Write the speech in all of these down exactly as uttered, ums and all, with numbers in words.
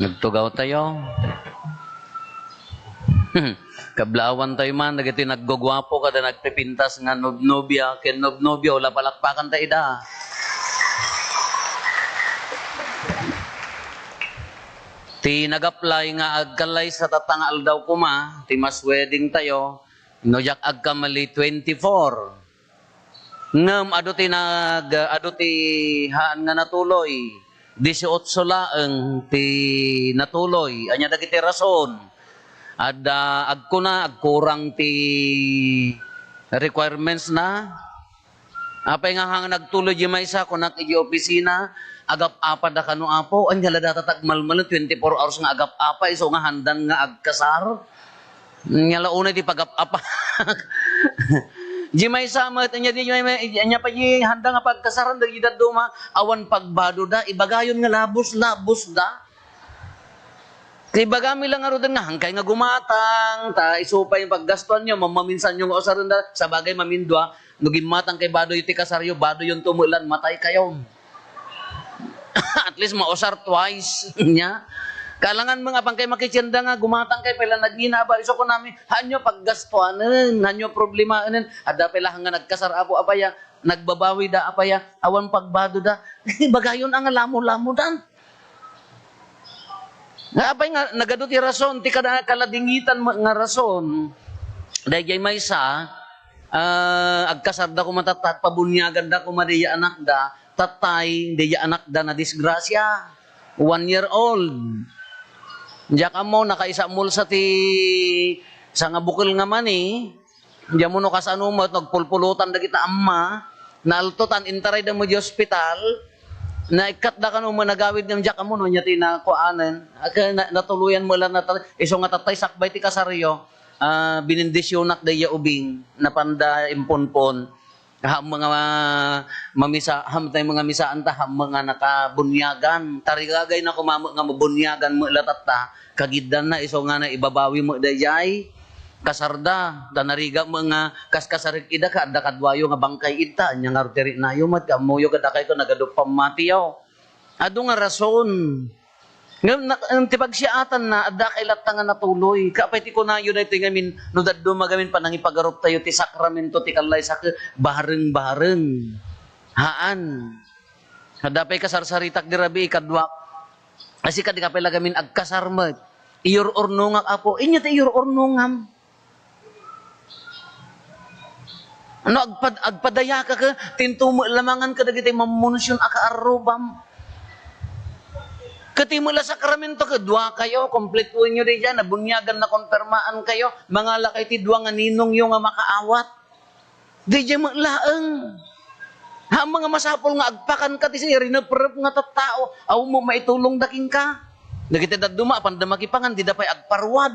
Nagtugaw tayo. Kablawan tayo man, dagiti nagguguapo kada nagpipintas nga nobnobia ken nobnobio, la palakpakan ta ida. Ti nag-apply nga agkallaysa tatta nga aldaw koma, ti mass wedding tayo, no diak agkamali, twenty-four. Ngem adu ti nag-, adu ti haan nga natuloy, disiotso laeng ti natuloy. Ania dagiti rason? Adda agkuna, agkurang ti requirements na. Apay nga hang nagtuloy di maysa, kunak iti opisina, agap-apa da kano, Apo, ania la data tagmalmalen, twenty-four hours nga agap-apa, isu nga handan nga agkasar? Nia la unay ti pagap-apa. Di maysa met, ania di, ania pa di handa nga pagkasaran, dagiti dadduma, awan pagbadoda, ibagayon nga labos-labosda. Ti ibagami la ngaruden nga, hangkay nga gumatang, ta isu pay paggastuanyo, mamaminsanyo nga usarenda, sabagay mamindua, no gimmatang kay badoy ti kasaryo, badoyonto met lan, matay kayo. At least mausar twice. Nia? Kalangan met nga apay kay makitienda nga gumatang kay pay la nagngina, ba, isu kunami, haanyo paggastuanen, haanyo problemaenen, adda pay la nga nagkasar, Apo, apaya, nagbabawida, apaya, awan pagbadoda. Ibagayon a nga lamo-lamodan. Nga apay nga nagadu ti rason, ti kada-, kaladingitan met nga rason, daydiay maysa, ah, agkasarda koma tatta, agpabuniaganda koma daydiay anakda, tattay, daydiay anakda nadisgrasia. One year old. Diak ammo, nakaisa mulsa ti sangabukel nga mani, Diammo no kasano met, nagpulpulutan dagita amma, naaltotan, intarayda met di ospital, naikkatda kano met nagawid ngem diak ammo no ania ti nakuanen. Ket na-, natuloyan met la nata-, isu nga tattay sakbay ti kasaryo, ah, binindisionak daydiay ubing, napanda impunpon. Haan met nga ma-, mamisa-, haan met nga misaan ta, haan met nga nakabuniagan. Tarigagayna koma met nga mabuniagan met la tatta, kagiddanna isu nga naibabawi met daydiay. Kasarda, ta narigat met nga kaskasarik ida ket adda kaduayo nga bangkay ita, ania ngarud ti riknayo met, ket ammoyo ket dakayto nagadu pammatiyo. Adu nga rason. Ngem na-, ngem ti pagsiatanna, adda kay latta nga natuloy. Ket apay ti kunayo daytoy ngamin, no dadduma ngamin panangipagaruptayo ti sakramento ti kallaysa ket bareng-bareng. Haan. Adda pay kasarsaritak di rabii kaduak. Asi kadi ka pay la ngamin agkasar met. Iyur-urnongak, Apo. Ania ti iyur-urnongam? No agpad-, agpadayaka ket tinto met lamangan kadagiti mammunsion a kaarrubam. Ket ti met la sakramento ket dua kayo, kompletuenyo daydiay, nabuniagan, nakonpermaan kayo, mangala kay ti dua nga ninongyo nga makaawat. Daydiay met laeng. Haan nga masapul nga agpakanka ti rineprep nga tattao, awan met maitulongda kenka. Dagiti dadduma, apanda makipangan, dida pay agparuad.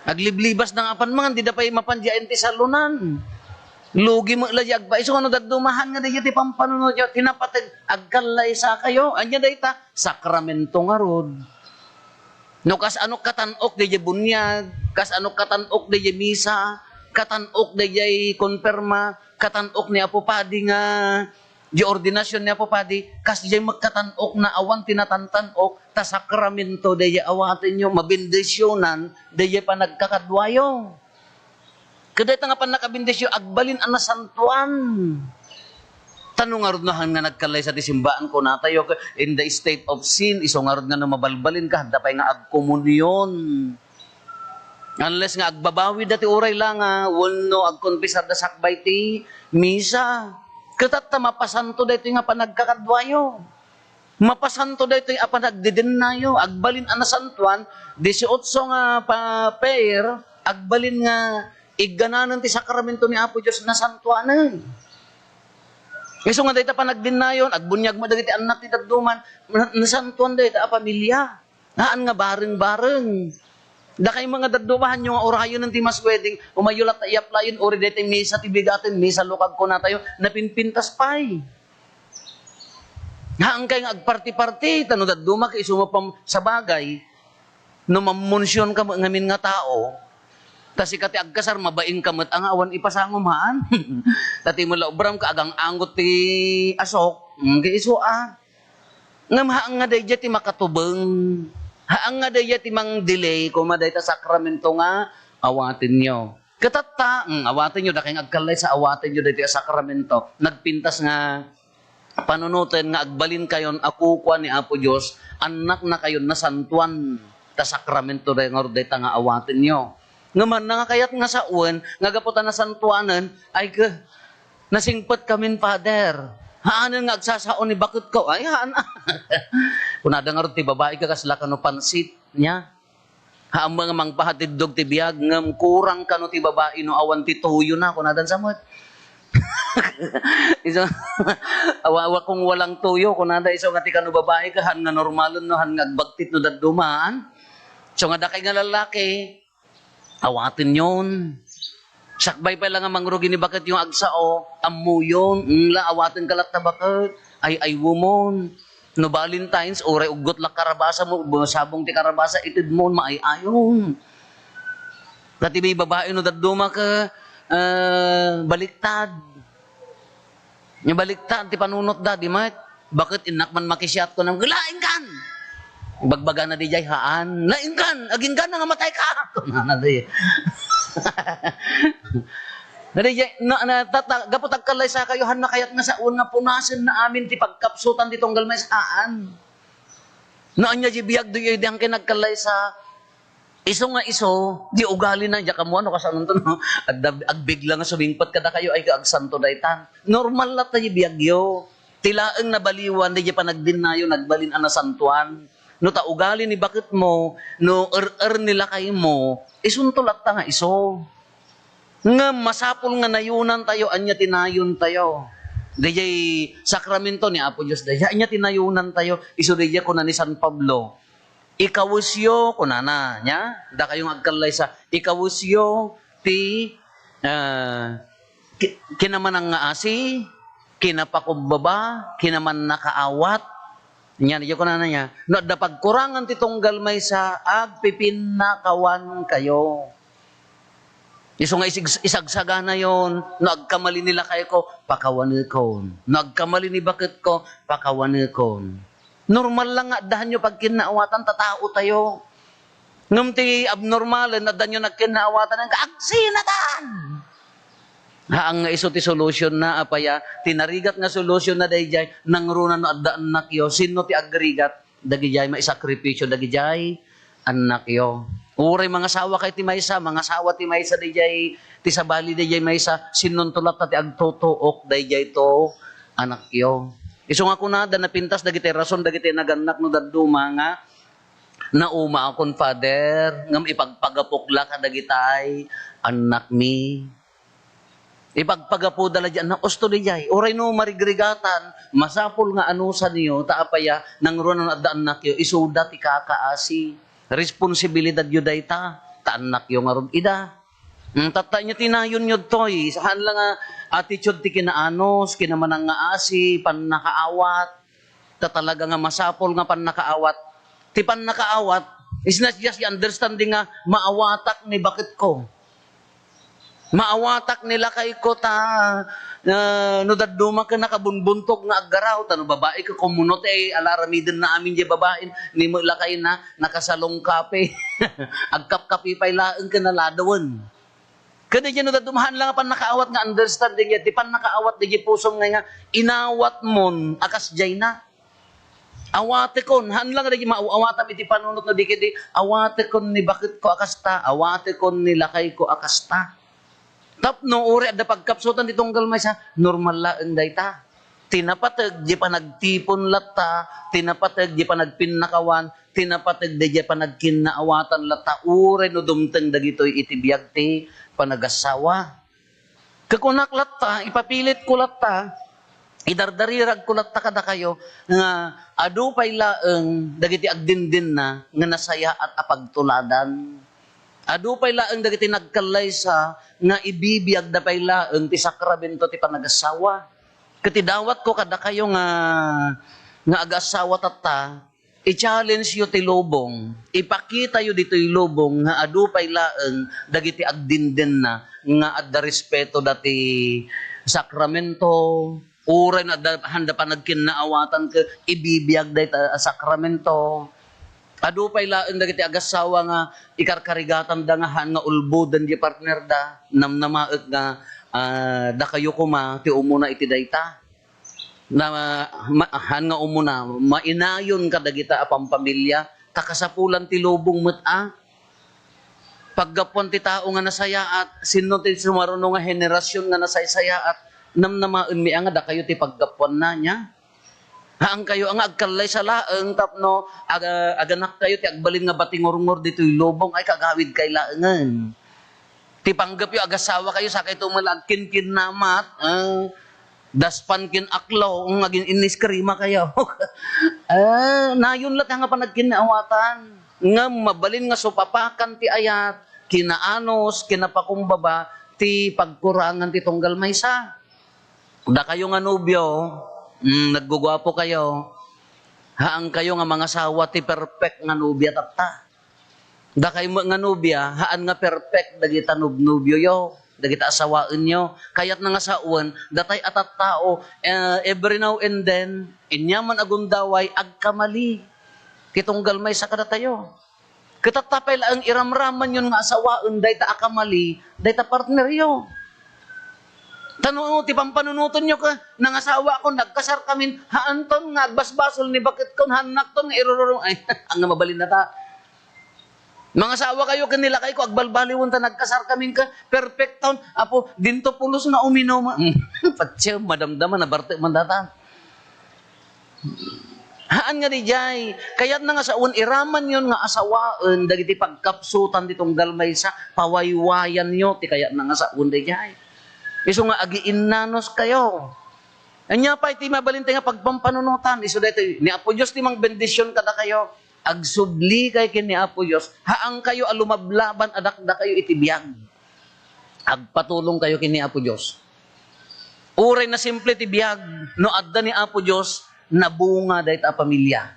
Agliblibasda nga apan mangan, dida pay mapan diay ti salonan. Lugi met la di agpa-, isu nga no dadduma, haan nga daydiay ti pampanunotyo, ti napateg, agkallaysa kayo. Ania dayta? Sakramento ngarud. No kasano katan-ok daydiay buniag, kasano katan-ok daydiay misa, katan-ok daydiay konperma, katan-ok ni Apo Padi nga di ordinasion ni Apo Padi, kasdiay met katan-ok na awan ti natantan-ok, ta sakramento daydiay awatenyo, mabendisionan daydiay panagkakaduayo. Ket dayta nga pannakabendisyon, agbalin a nasantoan. Ta no ngarud no haan nga nagkallaysa ti simbaan, kunatayo, in the state of sin, isu ngarud nga no mabalbalinka, adda pay nga agkomunion. Unless nga agbabawida ti uray la nga, wenno agkonfesarda sakbay ti misa. Ket tatta, mapasanto daytoy nga panagkakaduayo. Mapasanto daytoy a panagdidennayo. Agbalin a nasantoan, disiotso nga pa-, pair, agbalin nga iggananen ti sakramento ni Apo Dios, nasantoanen. Isu nga dayta panagdennayon, agbuniag met dagiti annak ti dadduma, na-, nasantoan dayta a pamilia. Haan nga bareng-bareng. Dakay met nga dadduma, haanyo nga urayonen ti mass wedding, umayyo latta i-applyen, uray daytoy misa ti bigaten, misa lukag kunatayo, napinpintas pay. Haankay nga agparti-parti, ta no dadduma ket isu met pam-, sabagay, no mammunsionka met ngamin nga tao, ta sika ti agkasar, mabainka met a nga awan ipasangom, haan? Ta ti met la obram ket agang-angot ti asok, mm, ket isu a. Ngem haan nga daydiay ti makatubeng. Haan nga daydiay ti mang-delay koma dayta sakramento nga awatenyo. Ket tatta, mm, awatenyo, dakay nga agkallaysa, awatenyo daytoy a sakramento. Nagpintas nga panunoten nga agbalinkayon a kukua ni Apo Dios, annaknakayon nasantoan ta sakramento day ngarud dayta nga awatenyo. Ngem haan nga kayat nga sawen nga gapu ta nasantoanen, ay ke, nasingpetkamin, Father. Haanen nga agsasao ni baketko. Ay, haan. Kunada ngarud ti babai, ka kasla kano pansit, nia? Haan nga mangpahatiddog ti biag, ngem kurang kano ti babai no awan ti tuyona, kunadan sa met. Isu, awa, awa kung walang tuyo, kunada isu nga ti kano babai ka, haan nga normalen no, haan nga agbagtit no daddumaan. So nga dakay nga lalaki, awatenyon. Sakbay pay la nga mangrugi ni baketyo nga agsao, ammoyon, mm, la, awatenka latta baket, ay-aywomon. No Valentine's, uray uggot la karabasa mo, sabong ti karabasa, itedmon, maay-ayon. Dati may babae no dadduma ka, ah, baliktad. Nya baliktad ti panunotda, di met? Baket innak man makisiat ko nang, "Laingkan!" Ibagbagana diay, "Haan." "Laingkan! Aginggana nga matay ka!" Kunana diay. Nadiay, na, na, tata, gapu ta agkallaysakayo, haan nga kayat nga sawen nga punasen na amin ti pagkapsutan ti tunggal maysa, haan. No ania diay biag diay, diay ken agkallaysa, isu nga isu, di ugalina, diak ammo no kasanonto, no? Adda, agbigla nga sumingpet kadakayo, ay, agsanto daytan. Normal latta diay biagyo. Ti laeng nabaliwan, diay panagdennayo, nagbalin a nasantoan. No ta ugali ni baketmo, no er-er ni lakaymo, isunto latta nga isu. Ngem masapul nga nayonantayo, ania ti nayontayo? Diay sakramento ni Apo Dios, diay, ania ti nayonantayo? Isu diay kuna ni San Pablo, "Ikawesyo," kunana, nia? Dakayo nga agkallaysa, "Ikawesyo ti, ah, ki-, kinamanangngaasi, kinapakubbaba, kinamannakaawat." Nia, diay kunana nia, "No adda pagkurangan ti tunggal maysa, agpipinnakawankayo." Isu nga isig-, isagsaganayon, "No agkamali ni lakayko, pakawanekon. No agkamali ni baketko, pakawanekon." Normal lang nga addahanyo pagkinnaawatan ta taotayo. Ngem ti abnormalen, addanyo nagkinnaawatan nga agsinatan. Haan nga isu ti solusionna, apaya, ti narigat nga solusionna daydiay, nangruna no adda annakyo, sinno ti agrigat? Dagidiay maisakripisio dagidiay annakyo. Uray mangasawa kay ti maysa, mangasawa ti maysa daydiay, ti sabali daydiay maysa, sinnonto latta ti agtutuok daydiay to anakyo. Isu nga kunada, napintas dagiti rason dagiti nagannak no dadduma nga, "Naumaakon, Father, ngem ipagpagapok la kadagitay annakmi." Ipagpagapuda la diay annak, usto diay. Uray no marigrigatan, masapul nga anusanyo, ta apaya, nangruna no adda annakyo, isuda ti kakaasi. Responsibilidadyo dayta, ta annakyo ngarud ida. Hmm, tatta, ania ti nayonyo ditoy? Saan la nga attitude ti kinaanus, kinamanangngaasi, pannakaawat. Ta talaga nga masapul nga pannakaawat. Ti pannakaawat is not just the understanding nga maawatak ni baketko. Maawatak ni lakayko ta, ah, no dadduma ken nakabunbuntog nga aggaraw, ta no babai ket kummuno ti ala aramidenna amin diay babain, ni met lakayna, nakasalong kape. Agkapkape pay laeng ken naladawen. Ket diay no dadduma, haan la nga pannakaawat nga understanding, ti pannakaawat diay pusom nga, nga inawatmon a kasdiayna. Awatekon, haan la nga dagiti maaw-awatam iti panunot no di ketdi, awatekon ni baketko a kasta, awatekon ni lakayko a kasta. Tapno uray adda pagkapsutan ti tunggal maysa, normal laeng dayta. Ti napateg, di panagtipon latta, ti napateg, di panagpinnakawan, ti napateg, di panagkinnaawatan latta, uray no dumteng dagitoy iti biag ti panagassawa. Kakunak latta, ipapilitko latta, idardariragko latta kadakayo nga adu pay laeng dagiti agdindinna nga nasayaat a pagtuladan. Adu pay laeng dagiti nagkallaysa nga ibibiagda pay laeng ti sakramento ti panagassawa. Ket idawatko kadakayo nga, nga agassawa tatta, I-challenge-yo ti lubong. Ipakitayo ditoy lubong nga adu pay laeng dagiti agdindinna nga adda respeto dati sakramento, Uray no adda, handa panagkinnaawatan ket ibibiag dayta a sakramento. Adu pay laeng dagiti agassawa nga ikarkarigatanda nga haan nga ulboden ti partnerda, namnamaek nga, ah, dakayo koma ti umuna iti dayta. Na ma-, haan nga umuna, mainayon kadagita a pampamilya, ta kasapulan ti lubong met a. Paggapuan ti tao nga nasayaat, sinno ti sumaruno nga henerasyon nga nasaysayaat, namnamaenmi a nga dakayo ti paggapuanna, nia? Haankayo a nga agkallaysa laeng tapno aga-, aganakkayo ti agbalin nga batingurngor ditoy lubong, ay kagawidkay laengen. Ti panggepyo, agasawakayo, sakayto met la agkinkinnamat, ah, daspan ken aklaw, nga agin-iniskrima kayo. Ah, nayon la ti nga panagkinnaawatan. Ngem mabalin nga supapakan ti ayat, kinaanus, kinapakumbaba, ti pagkurangan ti tunggal maysa. Dakayo nga nobio, mm, nagguguapo kayo, haankayo nga mangasawa ti perfect nga nobia tatta. Dakay met nga nobia, haan nga perfect dagita nobnobioyo, dagita asawaenyo. Kayatna nga sawen, datay a tattao, eh, every now and then, ania man a gundaway, agkamali ti tunggal maysa kadatayo. Ket tatta pay laeng iramramanyon nga asawaen dayta a kamali, dayta partneryo. Ta no ti pampanunotenyo ket, nangasawakon, nagkasarkamin, haanton nga agbasbasol ni baketkon, haannakton nga irururong, ay, ania mabalinna ta. Mangasawakayo ken ni lakayko, agbalbaliwen ta nagkasarkamin ket perfecton, apo, dinto pulos nga uminum. Patse, madamdama, nabarte man data. Haan nga didiay, kayatna nga sawen iramanyon nga asawaen dagiti pagkapsutan ti tunggal maysa, pawaywayanyo ti kayatna nga sawen didiay. Isu nga agiinnanuskayo. Ania pay ti mabalin ti nga pagpampanunotan? Isu daytoy, ni Apo Dios ti mangbendision kadakayo. Agsublikay ken ni Apo Dios, haankayo a lumablaban a dakdakayo iti biag. Agpatulongkayo ken ni Apo Dios. Uray nasimple ti biag, no adda ni Apo Dios, nabunga dayta a pamilia.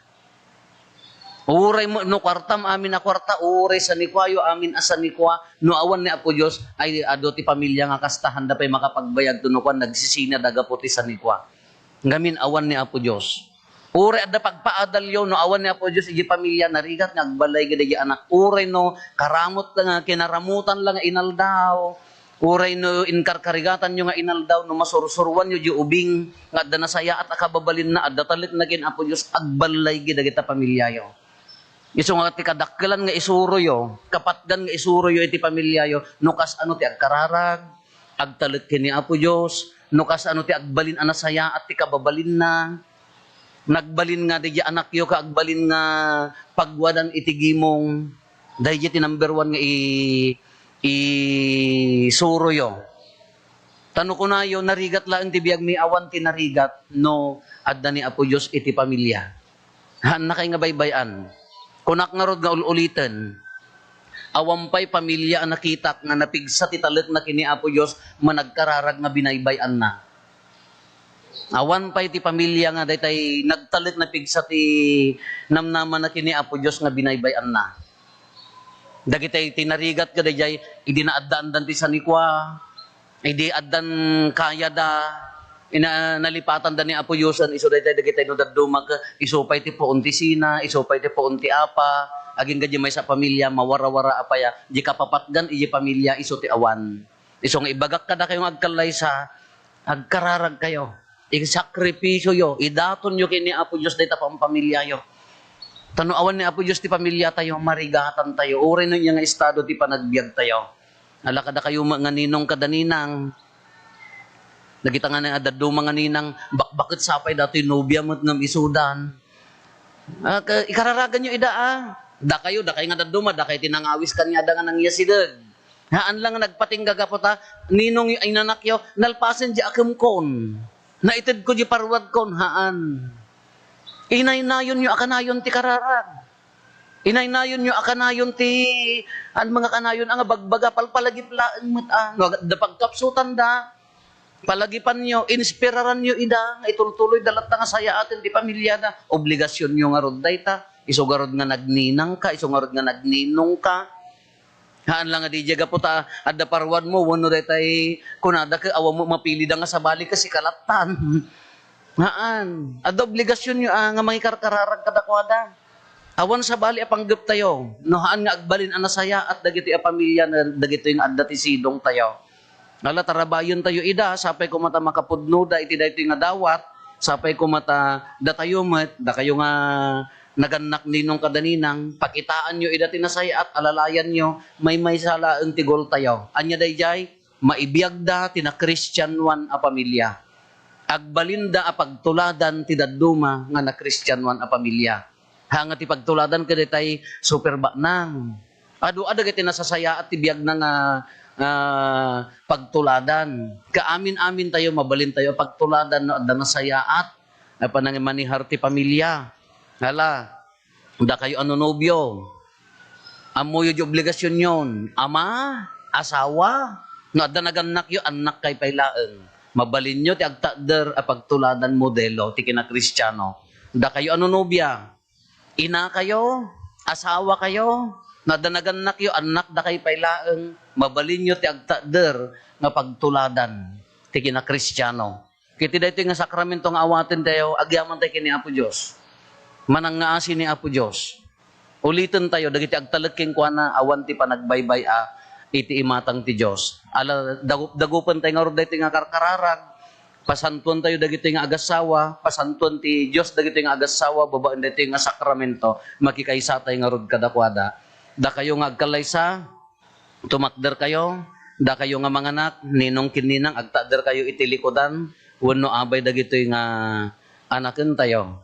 Uray mo, no kuartam amin a kuarta, uray sanikuayo amin a sanikua, no awan ni Apo Dios, ay adu ti pamilia nga kasta, handa pay makapagbayag to no kuan, nagsisinada gapu ti sanikua. Ngamin awan ni Apo Dios. Uray adda pagpaadalyo, no awan ni Apo Dios iti pamilia, narigat nga agbalay gid iti anak. Uray no karamot la nga, kinaramutan la nga inaldaw, uray no inkarkarigatanyo nga inaldaw, no masursuruanyo di ubing nga adda nasayaat a kababalinna, adda talekna ken Apo Dios, agbalay gid dagita pamiliayo. Isu nga ti kadakkelan nga isuroyo, kapatgan nga isuroyo iti pamiliayo, no kasano ti agkararag, agtalek ken ni Apo Dios, no kasano ti agbalin a nasayaat ti kababalinna, nagbalin nga daydi anakyo ket agbalin nga pagwadan iti gimong, daydi ti number one nga i-, isuroyo. Ta no kunayo, narigat laeng ti biagmi, awan ti narigat no adda ni Apo Dios iti pamilia. Haannakay nga baybay-an. Kunak ngarud nga ul-uliten, awan pay pamilia a nakitak nga napigsa ti talekna ken ni Apo Dios, managkararag nga binaybay-anna. Awan pay ti pamilia nga daytay nagtalek, napigsa ti namnamana ken ni Apo Dios nga binaybay-anna. Dagitay ti narigat kadaydiay, idi naaddaandan ti sanikua, idi addan kayada, ina-, nalipatanda ni Apo Diosen, isu daytay dagitay no dadduma ket isu pay ti puon ti sina, isu pay ti puon ti apa, agingga di maysa a pamilia, mawarawara a pay a, di kapapatgan iti pamilia, isu ti awan. Isu nga ibagak kadakayo nga agkallaysa, agkararagkayo, isakripisioyo, idatonyo ken ni Apo Dios dayta pampamiliayo. Ta no awan ni Apo Dios ti pamiliatayo, marigatantayo, uray no ania nga estado ti panagbiagtayo. Ala kadakayo met nga ninong kada ninang. Dagita nga ni-, dadduma nga ninang, bakbaket sa pay datoy nobia met ngem isudan. Ah, ka-, ikararaganyo ida, ah. Dakayo, dakay nga dadduma, dakay ti nangawis kaniada nga nangyasideg. Haan lang nga nagpatingga gapu ta, ninong y-, inanakyo, nalpasen di akemkon. Naitedko di paruadkon, haan. Inaynayonyo a kanayon ti kararag. Inaynayonyo a kanayon ti, an mga kanayon a nga bagbaga, palpalagip laeng met, ah. No, da pagkapsutanda, palagipanyo, inspiraranyo ida nga itultuloyda latta nga sayaaten ti pamiliada. Obligasionyo ngarud dayta. Isu ngarud nga nagninangka, isu ngarud nga nagninongka. Haan la nga diay gapu ta adda paruanmo wenno daytay kunada ket awan mo mapilida nga sabali ket sika lattan. Haan. Adda obligasionyo a nga mangikarkararag kadakuada. Awan sabali a panggeptayo no haan nga agbalin a nasayaat dagitoy a pamilya, dagitoy nga adda ti sidongtayo. Ala, tarabayentayo ida, sapay koma ta makapudnoda iti daytoy nga dawat, sapay koma ta datayo met, dakayo nga nagannak ninong kada ninang, pakitaanyo ida ti nasayaat, alalayanyo, maymaysa laeng ti goaltayo. Ania daydiay? Maibiagda ti nakristianoan a pamilya. Agbalinda a pagtuladan ti dadduma nga nakristianoan a pamilya. Haan nga ti pagtuladan kadaytay super baknang. Adu a dagiti nasasayaat ti biagna nga, nga pagtuladan. Ket amin-amintayo, mabalintayo a pagtuladan no adda nasayaat a panangimanihar ti pamilya. Hala, dakayo a nonobio, ammoyo diay obligasionyon, ama, asawa, no adda nagannakyo, annakkay pay laeng. Mabalinyo ti agtakder a pagtuladan modelo ti kinakristiano. Dakayo a nonobia, inakayo, asawakayo, no adda nagannakyo, annakdakay pay laeng, mabalinyo ti agtakder nga pagtuladan ti kinakristiano. Ket iti daytoy nga sakramento nga awatentayo, agyamantay ken ni Apo Dios. Manangngaasi ni Apo Dios. Ulitentayo, dagiti agtalek kenkuana, awan ti panagbaybay-a iti imatang ti Dios. Ala, dagup-, dagupentay ngarud daytoy nga karkararag, pasantuentayo dagitoy nga agassawa, pasantuan ti Dios dagitoy nga agassawa, babaen daytoy nga sakramento, makikaysatay ngarud kadakuada. Dakayo nga agkallaysa, tumakderkayo, dakayo nga manganak, ninong ken ninang, agtakderkayo iti likudan, wenno abay dagitoy nga anakentayo.